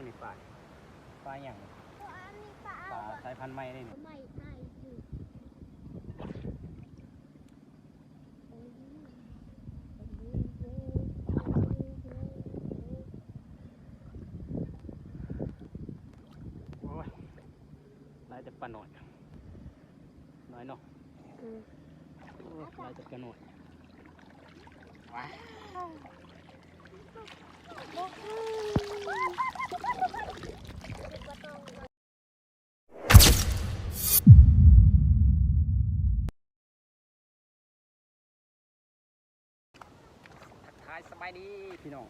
ນີ້ປາ ປາຫຍັງ? ປາສາຍພັນໃໝ່ເດ້ນີ້. ໂອ້ຍ ຫຼາຍແຕ່ປານ້ອຍ ນ້ອຍເນາະ. ອືມ ໂອ້ຍ ຫຼາຍແຕ່ປານ້ອຍ. ວ້າວ ທັກທາຍສະບາຍດີພີ່ນ້ອງ.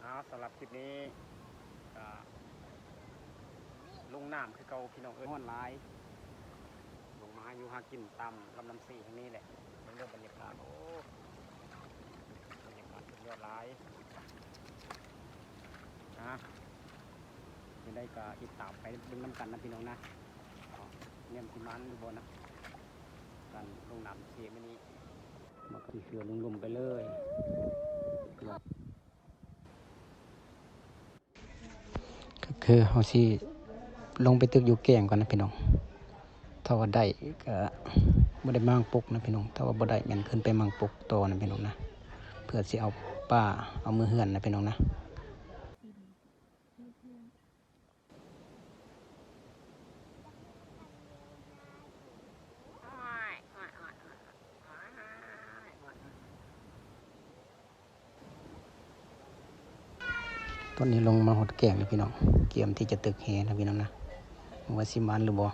ອ້າວ ສຳລັບຄລິບນີ້ກະລົງນ້ຳຄືເກົ່າພີ່ນ້ອງເອີຍ. ຮ້ອນຫຼາຍ ລົງມາຫາຢູ່ຫາກິນຕາມລຳນ້ຳເຊແຫ່ງນີ້ແຫຼະ. ເບິ່ງເດີບັນຍາກາດ ໂອ້ ບັນຍາກາດສຸດຍອດຫຼາຍນະ. ຈັ່ງໃດກະຕິດຕາມໄປເບິ່ງນຳກັນນະພີ່ນ້ອງນະ ແມ່ນຊິມັນຫຼືບໍ່ນະ ການລົງນ້ຳເຊມື້ນີ້. ມັນກະຊິເຊລົງລຸ່ມໄປເລີຍ. ກະຄືເຮົາຊິລົງໄປຕຶກຢູ່ແກ້ງກ່ອນນະພີ່ນ້ອງ. ຖ້າວ່າໄດ້ກະບໍ່ໄດ້ມາໝ່າງປົກນະພີ່ນ້ອງ. ຖ້າວ່າບໍ່ໄດ້ແມ່ນຂຶ້ນໄປໝ່າງປົກຕໍ່ນະພີ່ນ້ອງນະ ເພື່ອຊິເອົາປາເອົາເມືອເຮືອນນະພີ່ນ້ອງນະ. ຕອນນີ້ລົງມາຮອດແກ້ງແລ້ວພີ່ນ້ອງ ກຽມທີ່ຈະຕຶກແຫນະພີ່ນ້ອງນະ ວ່າຊິໝານຫຼືບໍ່.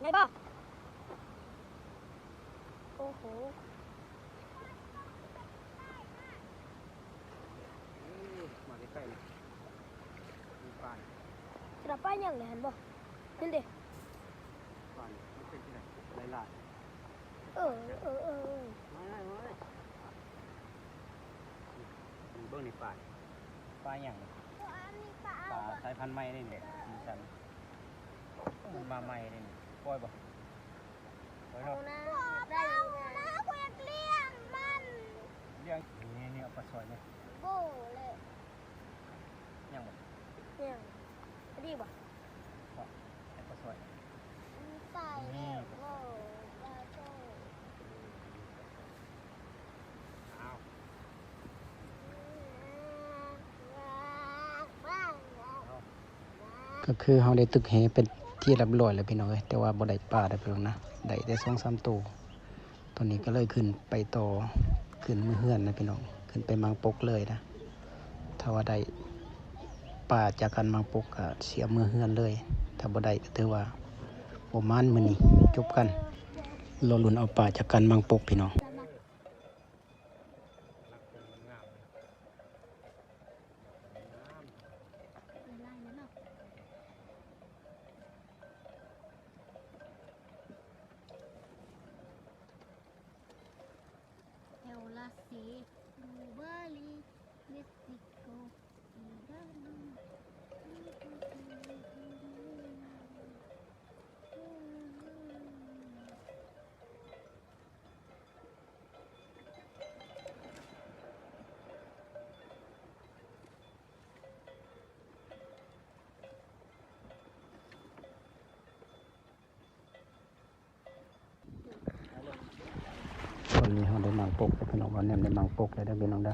ໄງບໍ່? ໂອ້ໂຫ ເອີ ມາໃກ້ໆ ນີ້ ມີປານີ້ ສະດອກປາຫຍັງແຫຼະຫັ້ນບໍ່? ຫັ້ນເດ ປານີ້ ມັນເປັນຈັ່ງໃດ ຫຼາຍໆ. ເອີ ເອີ ເອີ ເອີ ມາ ມາ ມາ ເບິ່ງນີ້ປານີ້ ປາຫຍັງນີ້? ປາສາຍພັນໃໝ່ເດ້ນີ້ ສີສັນ ມັນມາໃໝ່ເດ້ນີ້ ປ່ອຍບໍ່? ປ່ອຍເນາະ ບໍ່ເອົານະ ຂ້ອຍຢາກລ້ຽງມັນ ລ້ຽງ ນີ້ ນີ້ ເອົາປາຊ່ອຍນີ້ ບໍ່ແຫຼະ ຍັງບໍ່? ຍັງ ພໍດີບໍ່? ເອົາປາຊ່ອຍ ອືມ ຕາຍແລ້ວ ບໍ່ ປາຊ່ອຍ ອ້າວ ກະຄືເຮົາໄດ້ຕຶກແຫເປັນທີ່ຮຽບຮ້ອຍແລ້ວພີ່ນ້ອງເອີຍ ແຕ່ວ່າບໍ່ໄດ້ປາເດີພີ່ນ້ອງນະ ໄດ້ແຕ່ສອງສາມໂຕ. ຕອນນີ້ກະເລີຍຂຶ້ນໄປຕໍ່ ຂຶ້ນເມືອເຮືອນນະພີ່ນ້ອງ ຂຶ້ນໄປໝ່າງປົກເລີຍນະ. ຖ້າວ່າໄດ້ປາຈາກການໝ່າງປົກກະຊິເອົາເມືອເຮືອນເລີຍ ຖ້າບໍ່ໄດ້ກະຖືວ່າບໍ່ໝານມື້ນີ້ ຈົບກັນ ລໍລຸ້ນເອົາປາຈາກການໝ່າງປົກພີ່ນ້ອງ. ແຖວລາເຊ ບລູເບີຣີ ເມັກຊິໂກ ອີກດານໜຶ່ງ. ຕອນນີ້ເຮົາໄດ້ໝາກປົກແລ້ວພີ່ນ້ອງ ບ່າວແນມໄດ້ໝາກປົກແລ້ວເດີພີ່ນ້ອງເດີ.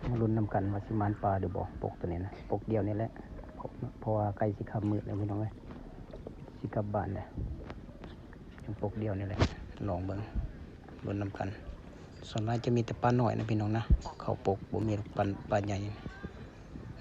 ມາລຸ້ນນຳກັນວ່າຊິໝານປາຫຼືບໍ່ ປົກໂຕນີ້ນະ ປົກດຽວນີ້ແຫຼະ ເພາະວ່າໃກ້ຊິຄ່ຳມືດແລ້ວພີ່ນ້ອງເອີຍ ຊິກັບບ້ານແລ້ວ. ຍັງປົກດຽວນີ້ແຫຼະ ລອງເບິ່ງ ລຸ້ນນຳກັນ. ສ່ວນຫຼາຍຈະມີແຕ່ປານ້ອຍນະພີ່ນ້ອງນະ ເຂົ້າປົກ ບໍ່ມີປາ ປາໃຫຍ່.